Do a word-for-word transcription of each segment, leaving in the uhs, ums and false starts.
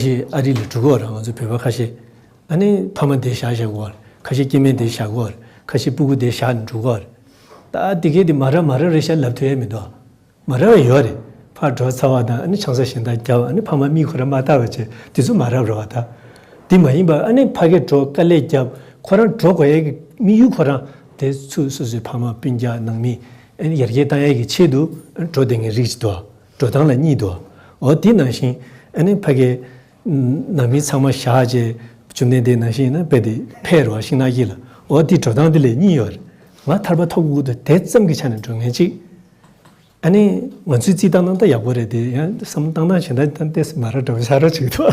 ཤས་ཨ་རི་ལ་འགྲོ་གི་ཡོད་རེད། ང་ཚོ་བོད་པ་ཁ་ཤས། ཨ་ནི་ཕ་མ་དེར་བཞག་བཞག་གི་ཡོད་རེད། ཁ་ཤས་སྐྱེ་དམན་དེར་བཞག་གི་ཡོད་རེད། ཁ་ཤས་སྤུ་གུ་དེར་བཞག་ནས་འགྲོ་གི་ཡོད་རེད། ད་དེ་གས་དེ་མ་རབས་མ་རབས་རེད་ཤག་ལབ་ཐུབ་ཡ་མི་འདུག་མ་རབས་ཡོད་རེད། ཕར་འགྲོ་ཚར་བ་དང་ཨ་ནི་ཆང་ས་གཞན་དག་བརྒྱབ། ཨ་ནི་ཕ་མ་མིག་ཁོ་རང་མ་བལྟ་བ་བྱས། དེ་ཚོ་མ་རབས་རེད་བ། ད་དེ་མ་ཡིན་པ་ཨ་ནི་ཕ་གིར་འགྲོ་དཀའ་ལས་བརྒྱབ། ཁོ་རང་འགྲོ་དགོས་ཡ་གི་དམིགས་ཡུལ་ཁོ་རང་དེ་ཚུར་སོ་སོའི་ཕ་མ་སྤུན་ཀྱག་ནང་མི་ཨ་ནི་ཡར་རྒྱས་བཏང་ཡ་གི་ཆེད་དུ་ཨ་ནི་འགྲོ་བསྡད་མཁན་རིགས་ཅིག་འདུག་འགྲོ་སྟངས་ལ་གཉིས་འདུག་འོ་དེ་ནང་བཞིན་ཨ་ནི་ཕ་གི་ནང་མི་ཚང་མ་བཞག་བྱས། བཅོམ་ལྡན་འདས་ནང་བཞིན་ཡིན་ན་དཔེ་དེ་ཕེབས་རེད་བ། ཤིང་ནགས་དཀྱིལ་ལ། འོ་དེ་འགྲོ་སྟངས་དེ་ལ་གཉིས་ཡོད་རེད། ང་ཐར་པ་ཐོབ་དགོས་འདུག་དེ་ཙམ་གྱི་ཆ་ནས་འགྲོ་མཁན་གཅིག་ཨ་ནི་ང་ཚོའི་རྩིས་བཏང་སྟངས་ད་ཡག་པོ་རེད་དེ། ཡང་བསམ་བློ་བཏང་སྟངས་གཞན་དག་དང་ཏོག་ཙམ་མ་རབས་འདྲ་བོ་ཆགས་རོགས་བྱེད་ཀྱི་འདུག་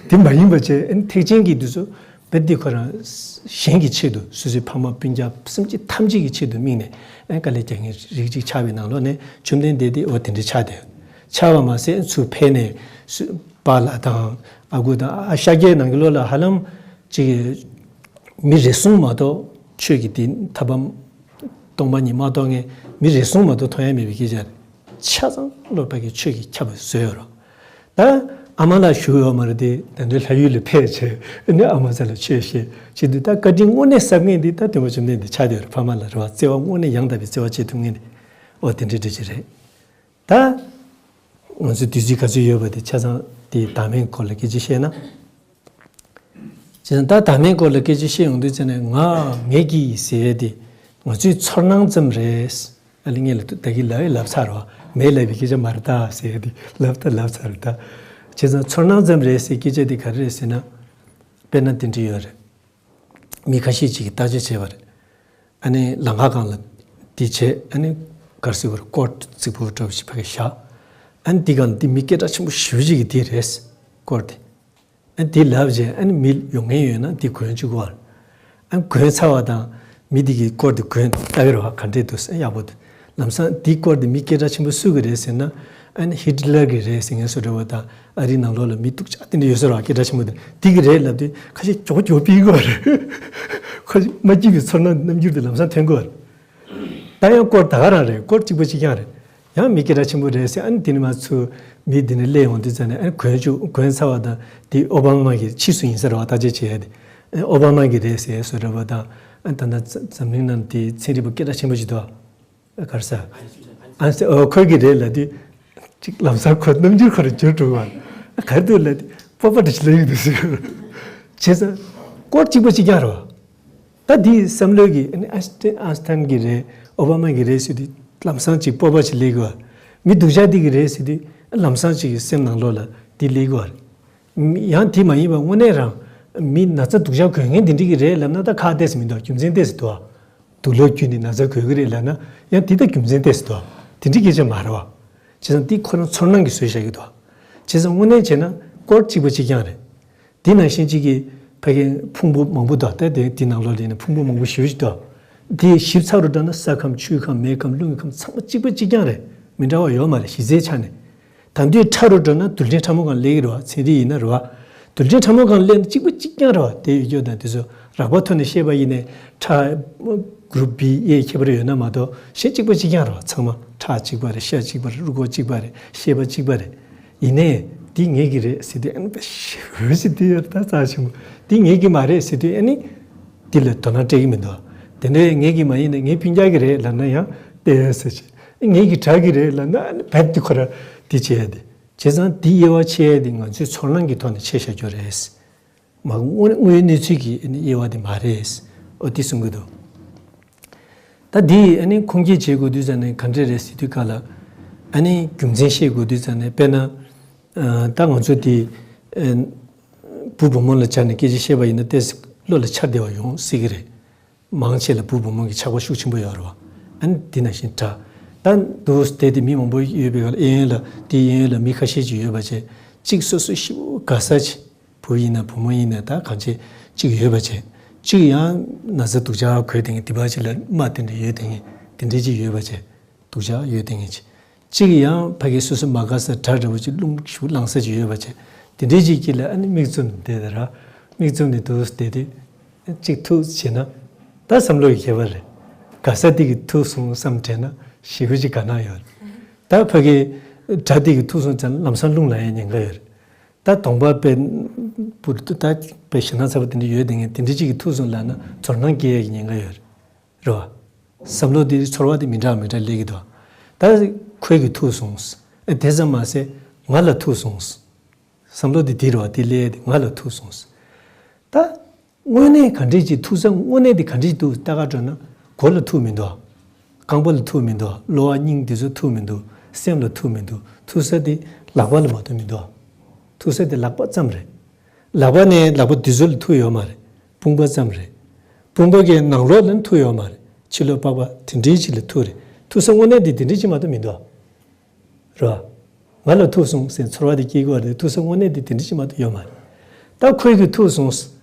དེ་མ་ཡིན་པ་བྱས། ཨ་ནི་ཐེག་ཆེན་གྱི་དུས་སུ་དཔེ་འདི་ཁོ་རང་གཞན་གྱི་ཆེད་དུ། སོ་སོའི་ཕ་མ་སྤུན་ཀྱག་སེམས་ཅན་ཐམས་ཅད་ཀྱི་ཆེད་དུ་དམིགས་ནས་ཨ་ནི་དཀའ་ལས་རྒྱག་མཁན་རིགས་གཅིག་ཆགས་པའི་ནང་ལོགས་ནས་བཅོམ་ལྡན་འདས་དེ་འོ་དེ་འདྲ་ཆགས་བསྡད། ཆགས་པ་མ་ཟད་ཚུར་ཕེབས་ནས་སུ་པཱ་ལགས་དང་ཨ་ཁུ་དང་ཨ་ཤཱཀྱའི་ནང་གི་ལོ་ལ་ཧ་ལམ་ཅིག་མི་རེ་ཟུང་མ་གཏོགས། ཆོས་ཀྱི་དེ་ཐབས་ལམ་སྟོང་པ་ཉིད་མ་རྟོགས་མཁན་མི་རེ་ཟུང་མ་གཏོགས་མཐོང་ཡ་མེད་པའི་སྐད་ཆ་རེད། ཆ་ཚང་བློ་ཕ་གི་ཆོས་ཀྱི་ཁྱབ་པ་བཟོས་ཡོད་རེད། ད་ཨ་མ་ལགས་བཞུགས་ཡོད་མ་རེད་དེ། ད་འདི་ལྷ་ཡུལ་ལ་ཕེབས་བྱས་ཨ་ནི་ཨ་མ་ཚ་ལ་ཆོས་བཤད་བྱེད་དུས། ད་བཀའ་དྲིན་དངོས་གནས་གསབ་མཁན་དེ་ད་སྟོན་པ་བཅོམ་ལྡན་འདས་ཆགས་བསྡད་ཡོད་རེད། ཕ་མ་ལ་རེད་བ། བརྩེ་བ་དངོས་གནས་ཡང་དག་པའི་བརྩེ་བ་བྱེད་ཐུབ་མཁན་དེ། འོ་དེ་འདྲའི་འདྲ་ཅིག་རེད། ད་ང་ཚོའི་དུས་ཚོད་ག་ཚོད་ཡོད་པ་དེ་ཆ་ཚང་དེ་བདག་མེད་སྐོར་ལ་སྐད་ཆ་བཤད་ན། བྱས་ཙང་ད་བདག་མེད་སྐོར་ལ་སྐད་ཆ་བཤད་ཡོང་དུས་ཙམ་ནས། ང་ངེད་ཀྱིས་ཟེར་ཡས་དེ་ང་ཚོའི་ཚོར་སྣང་ཙམ་རེད། ཨ་ལེ་ངས་ལབ་ད་གིན་ལབ་ཡས་ལབ་ཚར་བ། མེད་ལབ་པའི་སྐད་ཆ་མ་རེད་ད་ཟེར་ཡས་དེ་ལབ་ད་ལབ་ཚར་རེད་ད། བྱས་ཙང་ཚོར་སྣང་ཙམ་རེད་ཟེར་སྐད་ཆ་དེ་ག་རེ་རེད་ཟེར་ན། དཔེར་ན་དེ་འདྲ་ཡོད་རེད། མི་ཁ་ཤས་ཅིག་གིས་བརྟག་དཔྱད་བྱས་པ་རེད། ཨ་ནི་ལམ་ཁ་སྒང་ལ་དེ་བྱས། ཨ་ནི་ག་རེ་ཟེར་དགོས་རེད། སྐོར་རྩིག་པོ་འདྲ་བོ་ཞིག་ཕ་གིར་བཞག་ཨ་ནི་དེ་སྒང་ལ་དེ་མི་སྐད་གྲགས་ཆེན་པོ་ཞེ་པོ་ཅིག་གི་དེ་རེད། སྐོར་དེ། ཨ་ནི་དེ་ལབ་བྱས། ཨ་ནི་མི་ཡོང་མཁན་ཡོད་ན་དེ་གོན་བཅུག་གོ། ཨ་ནི་གོན་ཚར་བ་དང་མི་དེ་གིས་སྐོར་དེ་གོན་ལྟ་གི་རེད་བ། ག་འདྲས་འདུག་ཟེར། ཡག་པོ་འདུག་ལམ་སང་དེའི་སྐོར་དེ་མི་སྐད་གྲགས་ཆེན་པོ་སུ་གི་རེད་ཟེར་ན། ཨ་ནི་ཧི་ཏི་ལར་གི་རེད་ཟེར་མཁན་བཟོ་འདྲ་བོ་དང་། ཨ་རིའི་ནང་ལོགས་ལ་མི་སྡུག་ཅག་དེ་འདྲ་ཡོད་ས་རེད་བ། སྐད་གྲགས་ཆེན་པོ་དེ། དེ་གི་རེད་ལབ་དུས་ཁ་ཤས་མགྱོགས་མགྱོགས་པི་གི་རེད། ཁ་ཤས་མ་སྐྱིད་པའི་ཚོར་སྣང་རྣམ་འགྱུར་དེ་ལམ་སང་ཐོན་གི་རེད། ད་ཡང་སྐོར་ད་ག་རང་རེད། སྐོར་གཅིག་པ་གཅིག་རྐྱང་རེད། ཡང་མི་སྐད་གྲགས་ཆེན་པོ་རེད་ཟེར། ཨ་ནི་དེ་ནས་མར་ཚུར་མི་དེ་ནས་སླེབས་ཡོང་དུས་ཙམ་ནས། ཨ་ནི་གོན་བཅུག་གོན་ཚར་བ་དང་། དེ་ཨོ་བྷ་མ་གི་ཕྱིས་སུ་ཡིན་ས་རེད་བ། བརྟག་དཔྱད་བྱས་ཏེ། ཨ་ནི་ཨོ་བྷ་མ་གི་རེད་ཟེར་བཟོ་འདྲ་བོ་དང་། ཨ་ནི་ད་ལྟ་འཛམ་གླིང་ནང་དེ་ཚན་རིག་པ་སྐད་གྲགས་ཆེན་པོ་ཞིག་འདུག་ག་རེ་ཟེར། ཨན་སི་ཨོ་ཁོས་ཀྱི་རེད་ལབ་དུས། ཅིག་ལམ་སང་ཁོ་རྣམ་འགྱུར་ཁོ་རང་འགྱུར་འགྲོ་བ། ག་རེ་འདུག་ལབ་དུས་སྤོབས་པ་འདྲ་ཞིག་སླེབས་ཀྱི་འདུག་ཟེར། བྱས་ཙང་སྐོར་གཅིག་པ་གཅིག་རྐྱང་རེད་བ། ད་འདིའི་བསམ་བློ་གི་ཨ་ནི་ཨན་སི་ཏན་ཨན་སི་ཏན་གྱི་རེད། ཨོ་བྷ་མ་གི་རེད་ཟེར་དུས་ལམ་སང་ཅིག་སྤོབས་པ་ཞིག་སླེབས་ཀྱི་བ། མི་སྡུག་ཅག་འདི་གི་རེད་ཟེར་དུས་ལམ་སང་ཅིག་གི་སེམས་ནང་ལོགས་ལ་འདི་སླེབས་ཀྱི་བ་རེད། ཡང་དེ་མ་ཡིན་པ་དངོས་གནས་རང་མི་ན་ཚ་སྡུག་ཅག་གོན་མཁན་དེ་འདྲ་གི་རེད་ལབ་ན་ད་ཁག་ཏོག་ཙམ་མི་འདུག་རྒྱུ་མཚན་ཏོག་ཙམ་འདུག་ཨ། དུག་ལོག་བརྒྱུད་ནས་ན་ཚ་འགོས་ཀྱི་རེད་ལབ་ན་ཡང་དེ་ད་རྒྱུ་མཚན་ཏོག་ཙམ་འདུག་ཨ། དེ་འདྲའི་སྐད་ཆ་མ་རེད་བ། བྱས་ཙང་འདི་ཁོ་རང་ཚོར་སྣང་གིས་བཟོས་བཞག་གི་འདུག་ཨ། བྱས་ཙང་དངོས་གནས་བྱས་ན་སྐོར་གཅིག་པ་གཅིག་རྐྱང་རེད། དེ་ནང་བཞིན་གཅིག་གིས་ཕ་གིའི་ཕུང་པོ་མང་པོ་འདུག་ཨ། ད་དེ་དེ་ནང་ལོགས་ལ་ཡིན་ན་ཕུང་པོ་མང་པོ་ཞེ་པོ་ཅིག་འདུག་ཨ། དེ་ཞིབ་ཚགས་རུ་འགྲོ་ན་ས་ཁམས་ཆུ་ཁམས་མེ་ཁམས་རླུང་གི་ཁམས་ཚང་མ་གཅིག་པ་གཅིག་རྐྱང་རེད། མི་འདྲ་བ་ཡོད་མ་རེད། གཞི་རྩའི་ཆ་ནས། ད་དུང་ཕྲ་རུ་འགྲོ་ན་རྡུལ་ཕྲན་ཕྲ་མོ་སྒང་སླེབས་ཀྱི་རེད་བ། ཚན་རིག་ཡིན་ན་རེད་བ། རྡུལ་ཕྲན་ཕྲ་མོ་སྒང་སླེབས་ན་གཅིག་པ་གཅིག་རྐྱང་རེད་བ། དེ་ཡོད་རྒྱུ་དང་དེ་ཚོ་རགས་པ་ཐོག་ནས་བཤད་པ་ཡིན་ནའི་ཕྲ་གུ་རུབ་བི་ཨེ་ཁྱད་པར་ཡོད་ན་མ་གཏོགས་གཞན་གཅིག་པ་གཅིག་རྐྱང་རེད་བ། ཚང་མ་ཁྲག་གཅིག་པ་རེད། ཤ་གཅིག་པ་རེད། རུས་ཁོག་གཅིག་པ་རེད། ཤེས་པ་གཅིག་པ་རེད། ཡིན་ནའི་འདི་ངེད་ཀྱི་རེད་ཟེར་དུས་ཨ་ནི་དཔེ་ཞེ་པོ་ཅིག་འདི་ཡར་ད་རྩ་ཆེན་པོ། འདི་ངེད་ཀྱི་མ་རེད་ཟེར་དུས་ཨ་ནི་འདི་ལ་དོ་སྣང་སྤྲད་ཀྱི་མི་འདུག་དེ་འདྲའི་ངེད་ཀྱི་མ་ཡིན་ན་ངའི་སྤུན་ཀྱག་གི་རེད་ལབ་ན་ཡང་དེ་ཟེར་བྱས། ངེད་ཀྱི་བྲག་གི་རེད་ལབ་ན་ཨ་ནི་རྦད་དེ་ཁོ་ར་དེ་བྱས་ཏེ། བྱས་ཙང་འདི་དབྱེ་བ་ཕྱེ་ཡས་དེ་ང་ཚོའི་ཚོར་སྣང་གི་ཐོག་ནས་ཕྱེ་བཞག་རྒྱུ་རེད། མ་དངོས་དངོས་ཡོད་གནས་ཚུལ་གྱི་ཨ་ནི་དབྱེ་བ་དེ་མ་རེད། ཨོ་དེ་གསུང་གི་འདུག་ད་འདི་ཨ་ནི་ཁུངས་སྐྱེལ་བྱེད་དགོས་དུས་ཙམ་ནས་ག་འདྲས་རེད་ཟེར་དུས་སྐབས་ལ། ཨ་ནི་རྒྱུ་མཚན་བཤད་དགོས་དུས་ཙམ་ནས་དཔེར་ན། ཨ་ད་ང་ཚོ་དེ་ཨ་བུ་བུ་མོ་ལ་སྦྱར་ནས་སྐད་ཆ་བཤད་པ་ཡིན་ན་ཏོག་ཙམ་བློ་ལ་འཆར་བདེ་བ་ཡོང་སྲིད་ཀྱི་རེད། མང་ཆེ་ལ་བུ་བུ་མོ་གི་ཆགས་པ་ཤུགས་ཆེན་པོ་ཡོད་རེད་བ། ཨ་ནི་འདི་ནང་བཞིན་འདྲ། ད་འདུག་སེ་བསྡད་དེ་མི་མང་པོ་ཡོད་པའི་སྒང་ལ། གཡས་གཡོན་ལ་དེ་གཡས་གཡོན་ལ་མི་ཁ་ཤས་ཅིག་ཡོད་པ་བྱས། གཅིག་སོ་སོ་ཞེ་པོ་དགའ་ས་ཅིག་བུ་ཡིན་ན་བུ་མོ་ཡིན་ན་ད་གང་བྱེད་ཅིག་ཡོད་པ་བྱས། གཅིག་ཡང་ན་ཚ་སྡུག་ཅག་གོས་དེ་ངས་དེ་པ་ཅིག་ལ་རྨ་དེ་འདྲ་ཡོད་དེ་ངས་དེ་འདྲ་ཅིག་ཡོད་པ་བྱས། སྡུག་ཅག་ཡོད་དེ་ངས་ཅིག་གཅིག་ཡང་ཕ་གི་སོ་སོ་མ་དགའ་ས་དགྲ་འདྲ་བོ་ཅིག་རླུང་ཤུགས་ལངས་ས་ཅིག་ཡོད་པ་བྱས། དེ་འདྲའི་ཅིག་གི་ལ་ཨ་ནི་མིག་བཙུམ་ནས་བསྡད་དེ་ར། མིག་བཙུམ་ནས་འདུག་སེ་བསྡད་དུས། གཅིག་ཐུག་བྱས་ན། ད་བསམ་བློ་ཡི་ཁྱད་པར་རེད། དགའ་ས་དེ་གི་ཐུག་སོང་བསམ་དྲན་ན་ཞེ་པོ་ཅིག་དགའ་སྣང་ཡོད་རེད། ད་ཕ་གི་དགྲ་དེ་གི་ཐུག་སོང་ཙང་ལམ་སང་རླུང་ལངས་ཡ་ཉེན་ཁ་ཡོད་རེད། ད་གདོང་པ་དཔེ་བུ་ད་དཔེ་ཞེད་སྣང་ཚ་པོ་དེ་འདྲ་ཡོད་དེ་ངས་དེ་འདྲ་ཅིག་གིས་ཐུག་སོང་ལབ་ན་ཚོར་སྣང་སྐྱེ་ཡས་ཀྱི་ཉེན་ཁ་ཡོད་རེད། རེད་བ། བསམ་བློ་དེ་ཚོར་བ་དེ་མི་འདྲ་མི་འདྲ་སླེབས་ཀྱི་འདུག་ད་ཁོས་ཀྱིས་ཐུག་སོང་། ཨེ་དེ་ཙམ་མ་ཟད་ང་ལ་ཐུག་སོང་། བསམ་བློ་དེ་དེ་རེད་བ། དེ་སླེབས་ཏེ་ང་ལ་ཐུག་སོང་། ད་དངོས་གནས་ག་འདྲས་ཅིག་ཐུག་ས་དངོས་གནས་དེ་ག་འདྲས་འདུག་ལྟ་ག་འགྲོ་ན་མགོ་ལ་ཐུག་མི་འདུག་རྐང་པ་ལ་ཐུག་མི་འདུག་གློ་བ་སྙིང་དེ་ཚོ་ཐུག་མི་འདུག་སེམས་ལ་ཐུག་མི་འདུག་ཐུག་ས་དེ་ལག་པ་ལ་མ་གཏོགས་མི་འདུག་ཐུག་ས་དེ་ལག་པ་ཙམ་རེད། ལག་པ་ནས་ལག་པ་དེ་ཚོ་ལ་ཐུག་ཡོད་མ་རེད། དཔུང་པ་ཙམ་རེད། དཔུང་པ་གི་ནང་ལོགས་ལ་ཐུག་ཡོད་མ་རེད། ཕྱི་ལོགས་པགས་པ་དེ་འདྲའི་ཅིག་ལ་ཐུག་རེད། ཐུག་ས་དངོས་གནས་དེ་དེ་འདྲའི་ཅིག་མ་གཏོགས་མི་འདུག་རེད་བ། ང་ལ་ཐུག་སོང་ཟེར་ཚོར་བ་དེ་སྐྱེ་དགོས་རེད། ཐུག་ས་དངོས་གནས་དེ་དེ་འདྲ་ཅིག་མ་གཏོགས་ཡོད་མ་རེད། ད་ཁོས་ཀྱིས་ཐུག་སོང་།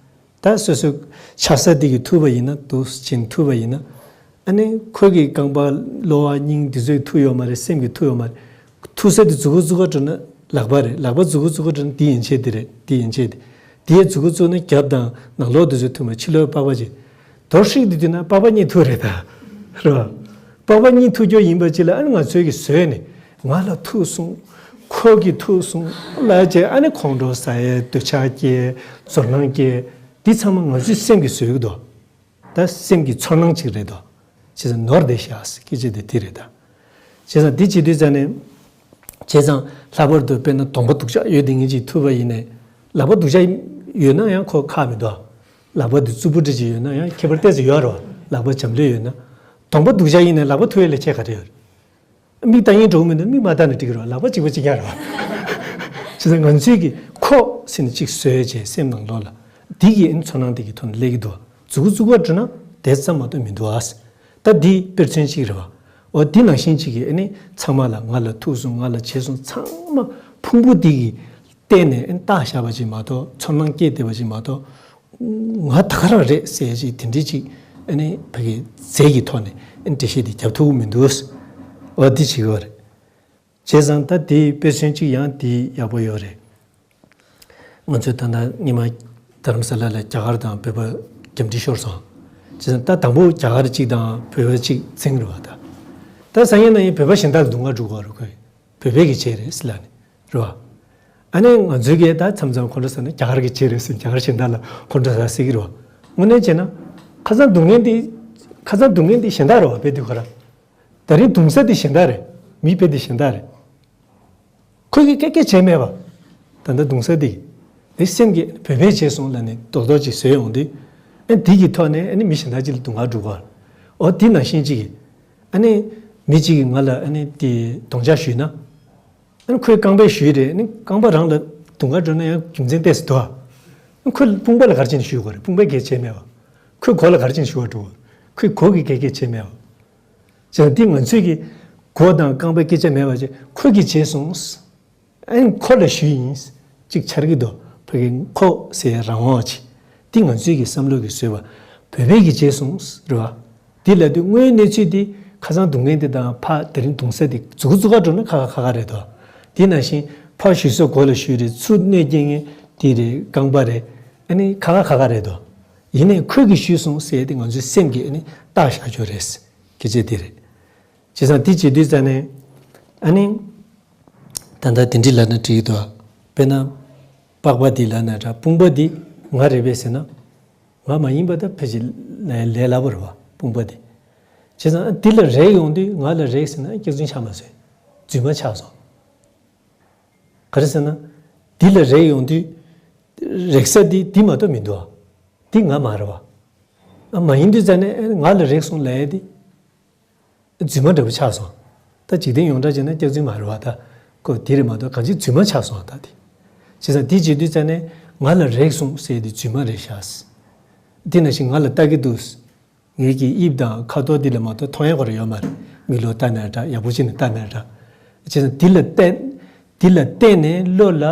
ད་སོ་སོའི་ཆགས་ས་དེ་གིས་ཐུག་པ་ཡིན་ན་འདུག་ཅིང་ཐུག་པ་ཡིན་ན། ཨ་ནི་ཁོས་ཀྱི་རྐང་པ་གློ་བ་སྙིང་འདི་ཚོས་ཐུག་ཡོད་མ་རེད། སེམས་ཀྱིས་ཐུག་ཡོད་མ་རེད། ཐུག་ས་དེ་མཛུ་གུ་བཙུགས་ག་འགྲོ་ན་ལག་པ་རེད། ལག་པ་མཛུ་གུ་བཙུགས་ག་འགྲོ་ན་དེ་ཡན་ཆད་དེ་རེད། དེ་ཡན་ཆད་དེ། དེའི་མཛུ་གུ་བཙུགས་ན་རྒྱབ་དང་ནང་ལོགས་དེ་ཚོས་ཐུག་མ་ཕྱི་ལོགས་པགས་པ་ཅིག་དོར་ཧྲིག་དེ་དུས་ན་པགས་པ་གཉིས་ཐུག་རེད་ད། རེད་བ། པགས་པ་གཉིས་ཐུག་རྒྱུ་ཡིན་པ་ཅིག་ལ་ཨ་ནི་ང་ཚོའི་གི་བཟོས་ནས་ང་ལ་ཐུག་སོང་། ཁོ་གིས་ཐུག་སོང་ལབ་བྱས་ཨ་ནི་ཁོང་ཁྲོ་ཟ་ཡས་འདོད་ཆགས་སྐྱེ་ཚོར་སྣང་སྐྱེ་འདི་ཚང་མ་ང་ཚོའི་སེམས་ཀྱིས་བཟོས་གི་འདུག་ད་སེམས་ཀྱི་ཚོར་སྣང་ཅིག་རེད་དོ། བྱས་ཙང་ནོར་བསྡད་ཤག་སྐད་ཆ་དེ་དེ་རེད་ད། བྱས་ཙང་འདི་བྱེད་དུས་ཙ་ནས། བྱས་ཙང་ལྷག་པར་དུ་དཔེར་ན་གདོང་པ་སྡུག་ཅག་ཡོད་དེ་ངེད་ཅིག་ཐུག་པ་ཡིན་ནས། ལག་པ་སྡུག་ཅག་ཡོད་ན་ཡང་ཁོ་ཁག་མི་འདུག་ལག་པ་དེ་རྩུབ་པོ་འདྲ་ཅིག་ཡོད་ན་ཡང་ཁྱད་པར་ཏོག་ཙམ་ཡོད་རེད་བ། ལག་པ་འཇམ་ལྷོད་ཡོད་ན། གདོང་པ་སྡུག་ཅག་ཡིན་ནས་ལག་པ་ཐུག་ཡས་ལ་ཁྱད་ག་རེ་ཡོད་རེད། མིག་ལྟ་ཡིན་འགྲོ་གི་མི་འདུག་མིག་མ་ལྟ་ནས་འགྲིག་གི་རེད་བ། ལག་པ་གཅིག་པ་གཅིག་རྐྱང་རེད་བ། བྱས་ཙང་ང་ཚོས་ཀྱི་ཁོ་ཟེར་ནས་གཅིག་བཟོས་བྱས་སེམས་ནང་ལོགས་ལ། འདི་གི་ཨིན་ཚོར་སྣང་དེ་གི་ཐོག་ནས་སླེབས་ཀྱི་འདུག་མཛུ་གུ་བཙུགས་པ་འགྲོ་ན་དེ་ཙམ་མ་གཏོགས་མི་འདུག་ཨ། ད་འདི་དཔེར་མཚོན་གཅིག་རེད་བ། འོ་འདི་ནང་བཞིན་གཅིག་གི་ཨ་ནི་ཚང་མ་ལ་ང་ལ་ཐུག་སོང་ང་ལ་བྱས་སོང་ཚང་མ་ཕུང་པོ་འདི་གི་སྟེང་ནས་ཨ་ནི་བཏགས་བཞག་པ་ཅིག་མ་གཏོགས་ཚོར་སྣང་སྐྱེས་བསྡད་པ་ཅིག་མ་གཏོགས། ང་ད་ག་རང་རེད་ཟེར་ཅིག་དེ་འདྲའི་ཅིག་ཨ་ནི་ཕ་གི་རྫས་ཀྱི་ཐོག་ནས་ཨ་ནི་འགྲེལ་བཤད་དེ་རྒྱབ་ཐུབ་ཀྱི་མི་འདུག་འོ་འདི་བྱེད་ཀྱི་ཡོད་རེད། བྱས་ཙང་ད་དེའི་དཔེ་མཚོན་གཅིག་ཡང་དེ་ཡག་པོ་ཡོད་རེད། ང་ཚོས་ད་ལྟ་སྔོན་མ་རྡ་རམ་ས་ལ་ལ་རྒྱ་གར་དང་བོད་པ་རྒྱབ་འདྲེས་ཤོར་སོང་། བྱས་ཙང་ད་དང་པོ་རྒྱ་གར་གཅིག་དང་བོད་པ་གཅིག་འཛིང་རེད་བ་ད། ད་སང་ཉིན་གནངས་ཉིན་བོད་པ་གཞན་དག་ལ་སྡུག་བསྔལ་འགྲོ་གི་རེད་ཁོས། བོད་པའི་གི་བྱས་རེད་ཟེར་ལབ་ནས་རེད་བ། ཨ་ནི་ང་ཚོའི་གི་ད་མཚམས་མཚམས་ཁོང་ཁྲོ་ཟ་ན་རྒྱ་གར་གི་བྱས་རེད་ཟེར་རྒྱ་གར་གཞན་དག་ལ་ཁོང་ཁྲོ་ཟ་སྲིད་གི་རེད་བ། དངོས་གནས་བྱས་ན་ཁ་སང་སྡུག་བསྔལ་འདི་ཁ་སང་སྡུག་བསྔལ་འདི་གཞན་དག་རེད་བ་བོད་དུས་ཁོ་ར། ད་རིང་གདུང་ས་དེ་གཞན་དག་རེད། མི་དཔེ་དེ་གཞན་དག་རེད། ཁོས་ཀྱིས་སྐད་སྐད་བྱས་མེད་པ། ད་ལྟ་གདུང་ས་དེ། དེ་སེམས་ཀྱིས་བོད་པས་བྱས་སོང་ལབ་ནས་རྡོག་རྡོག་ཅིག་བཟོས་ཡོང་དུས། ཨ་དེ་གི་ཐོག་ནས་ཨ་ནི་མི་གཞན་དག་ཅིག་ལ་སྡུག་བསྔལ་འགྲོ་གི་རེད། འོ་དེ་ནང་བཞིན་ཅིག་གིས། ཨ་ནི། མི་གཅིག་གིས་ང་ལ་ཨ་ནི་དེ་རྡོག་རྒྱག་གཞུས་ན། ཨ་ནི་ཁོས་རྐང་པས་གཞུས་རེད། ཨ་ནི་རྐང་པ་རང་ལ་སྡུག་བསྔལ་འགྲོ་ན་ཡང་རྒྱུ་མཚན་ཏོག་ཙམ་འདུག་ཨ། ཨ་ནི་ཁོས་དཔུང་པ་ལ་ག་རེ་བྱས་ནས་གཞུས་དགོས་རེད། དཔུང་པས་སྐད་བྱས་མེད་པ། ཁོས་མགོ་ལ་ག་རེ་བྱས་ནས་གཞུ་བ་འགྲོ་གི་རེད། ཁོས་མགོ་གིས་སྐད་སྐད་བྱས་མེད་པ། བྱས་ཙང་འདི་ང་ཚོས་ཀྱི་མགོ་དང་རྐང་པའི་སྐད་ཆ་མེད་པ་བྱས་ཁོ་གིས་བྱས་སོང་། ཨ་ནི་ཁོ་ལ་ཞུས་ཡིན། གཅིག་འཆར་གྱི་འདུག་ཕ་གི་ཁོ་ཟེར་རང་དབང་ཆེ། འདི་ང་ཚོས་ཀྱི་བསམ་བློ་གི་བཟོས་པ། བོད་པས་ཀྱི་བྱས་སོང་རེད་བ། འདི་ལབ་དུས་དངོས་ཡོད་གནས་ཚུལ་འདི་ཁ་སང་སྡུག་བསྔལ་འདི་དང་ཕ་དེ་རིང་གདུང་ས་འདི་མཛུ་གུ་བཙུགས་ག་འགྲོ་ན་ཁ་ཁ་ཁ་ཁ་རེད་དོ། འདི་ནང་བཞིན་ཕ་ཞུས་སོ་མགོ་ལ་ཞུས་རེད། ཚུར་གནོད་སྐྱེལ་མཁན་འདི་རེད། རྐང་པ་རེད། ཨ་ནི་ཁ་ཁ་ཁ་ཁ་རེད་དོ། ཡིན་ནའི་ཁོས་ཀྱི་ཞུས་སོང་ཟེར་ཏེ་ང་ཚོའི་སེམས་ཀྱིས་ཨ་ནི་བཏགས་བཞག་རྒྱུ་རེད། སྐད་ཆ་འདི་རེད། བྱས་ཙང་འདི་བྱེད་དུས་ཙ་ནས། ཨ་ནི། ད་ལྟ་དེ་འདྲི་ལབ་ན་འགྲིག་གི་འདུག་དཔེར་ན། པགས་པ་འདི་ལབ་ན་འདྲ་དཔུང་པ་འདི་ང་རེད་པས་ཟེར་ན། ང་མ་ཡིན་པ་ད་ཕལ་ཆེར་ལས་ལས་སླ་པོ་རེད་བ་དཔུང་པ་འདི། བྱས་ཙང་འདི་ལ་རེག་ཡོང་དུས་ང་ལ་རེག་ཟེར་ན་སྐྱག་རྫུན་ཆགས་མ་སོང་། རྫུན་མ་ཆགས་སོང་། ག་རེ་ཟེར་ན། འདི་ལ་རེག་ཡོང་དུས། རེག་ས་འདི་འདི་མ་གཏོགས་མི་འདུག་ཨ། འདི་ང་མ་རེད་བ། ཨ་མ་ཡིན་དུས་ཙ་ནས་ཨ་ནི་ང་ལ་རེག་སོང་ལབ་ཡས་འདི། རྫུན་མ་འདྲ་པོ་ཆགས་སོང་། ད་འཇིག་རྟེན་ཡོངས་གྲགས་བྱས་ན་སྐྱག་རྫུན་མ་རེད་བ་ད། ཁོ་དེ་རེད་མ་གཏོགས་གང་ཅི་རྫུན་མ་ཆགས་སོང་ད་དེ། བྱས་ཙང་འདི་བྱེད་དུས་ཙ་ནས་ང་ལ་རེག་སོང་ཟེར་དེ་རྫུན་མ་རེད་ཤག་དེ་ནང་བཞིན་ང་ལ་ལྟ་གི་འདུག་ངེད་ཀྱི་དབྱིབས་དང་ཁ་དོག་འདི་ལ་མ་གཏོགས་མཐོང་ཡག་ག་རེ་ཡོད་མ་རེད། མིག་ལོག་ལྟ་ན་འདྲ་ཡག་པོ་བྱས་ནས་ལྟ་ན་འདྲ། བྱས་ཙང་འདི་ལ་བལྟས། འདི་ལ་བལྟས་ནས་བློ་ལ་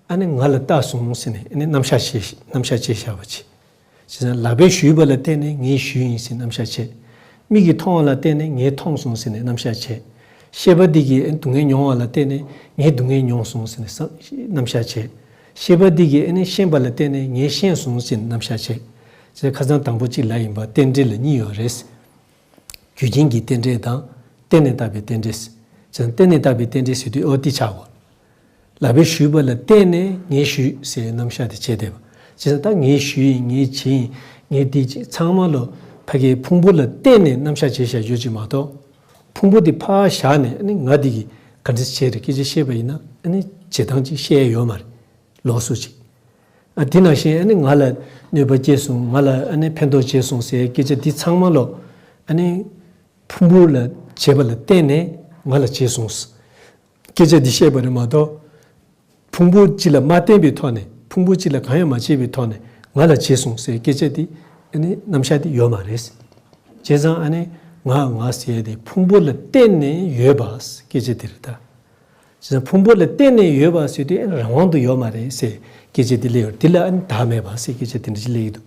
ཨ་ནི་ང་ལ་ལྟ་སོང་ཟེར་ནས་ཨ་ནི་རྣམ་གཞག་བྱས་རྣམ་གཞག་བྱས་བཞག་པ་བྱས། བྱས་ཙང་ལག་པས་གཞུས་པ་ལ་བརྟེན་ནས་ངས་གཞུས་ཡིན་ཟེར་རྣམ་གཞག་བྱས། མིག་གིས་མཐོང་བ་ལ་བརྟེན་ནས་ངས་མཐོང་སོང་ཟེར་ནས་རྣམ་གཞག་བྱས། ཤེས་པ་འདི་གིས་སྡུག་བསྔལ་མྱོང་བ་ལ་བརྟེན་ནས་ངས་སྡུག་བསྔལ་མྱོང་སོང་ཟེར་ནས་བསམ་རྣམ་གཞག་བྱས། ཤེས་པ་འདི་གིས་ཨ་ནི་ཤེས་པ་ལ་བརྟེན་ནས་ངས་ཤེས་སོང་ཟེར་ནས་རྣམ་གཞག་བྱས། ཟེར་ཁ་སང་དང་པོ་གཅིག་ལབ་ཡིན་པ་རྟེན་འབྲེལ་ལ་གཉིས་ཡོད་རེད། རྒྱུ་རྐྱེན་གྱི་རྟེན་འབྲེལ་དང་བརྟེན་ནས་བཏགས་པའི་རྟེན་འབྲེལ། ཟེར་བརྟེན་ནས་བཏགས་པའི་རྟེན་འབྲེལ་ཟེར་དུས་ཨོ་འདི་ཆགས་དགོས། ལག་པས་གཞུས་པ་ལ་བརྟེན་ནས་ངས་གཞུས་ཟེར་རྣམ་གཞག་དེ་བྱས་བསྡད་པ། བྱས་ཙང་ད་ངས་གཞུས་ཡིན། ངས་བྱས་ཡིན། ངས་འདི་བྱས། ཚང་མ་ལོ་ཕ་གིའི་ཕུང་པོ་ལ་བརྟེན་ནས་རྣམ་གཞག་བྱས་བཞག་ཡོད་ཅིག་མ་གཏོགས། ཕུང་པོ་འདི་ཕར་བཞག་ནས་ཨ་ནི་ང་འདི་གིས་ག་འདྲ་བྱས་རེད་སྐད་ཆ་བཤད་པ་ཡིན་ན། ཨ་ནི་བྱེད་སྟངས་ཅིག་བཤད་ཡ་ཡོད་མ་རེད། ལོགས་སུ་ཅིག་ཨ་དེ་ནང་བཞིན་ཨ་ནི་ང་ལ་གནོད་པ་སྐྱེལ་སོང་། ང་ལ་ཨ་ནི་ཕན་ཐོགས་བྱས་སོང་ཟེར་སྐད་ཆ་འདི་ཚང་མ་ལོ། ཨ་ནི་ཕུང་པོ་ལ་བྱས་པ་ལ་བརྟེན་ནས་ང་ལ་བྱས་སོང་། སྐད་ཆ་འདི་བཤད་པ་རེད་མ་གཏོགས། ཕུང་པོ་གཅིག་ལ་མ་བརྟེན་པའི་ཐོག་ནས། ཕུང་པོ་གཅིག་ལ་གང་ཡང་མ་བྱས་པའི་ཐོག་ནས་ང་ལ་བྱས་སོང་ཟེར་སྐད་ཆ་འདི་ཨ་ནི་རྣམ་གཞག་འདི་ཡོད་མ་རེད། བྱས་ཙང་ཨ་ནི་ང་ང་ཟེར་ཏེ་ཕུང་པོ་ལ་བརྟེན་ནས་ཡོད་པ་སྐད་ཆ་འདི་རེད་ད། བྱས་ཙང་ཕུང་པོ་ལ་བརྟེན་ནས་ཡོད་པ་ཟེར་དུས་ཨ་ནི་རང་དབང་དུ་ཡོད་མ་རེད་ཟེར་སྐད་ཆ་འདི་སླེབས་ཡོད། འདི་ལ་ཨ་ནི་བདག་མེད་པ་ཟེར་སྐད་ཆ་འདི་འདྲ་ཞིག་སླེབས་ཡོད་འདུག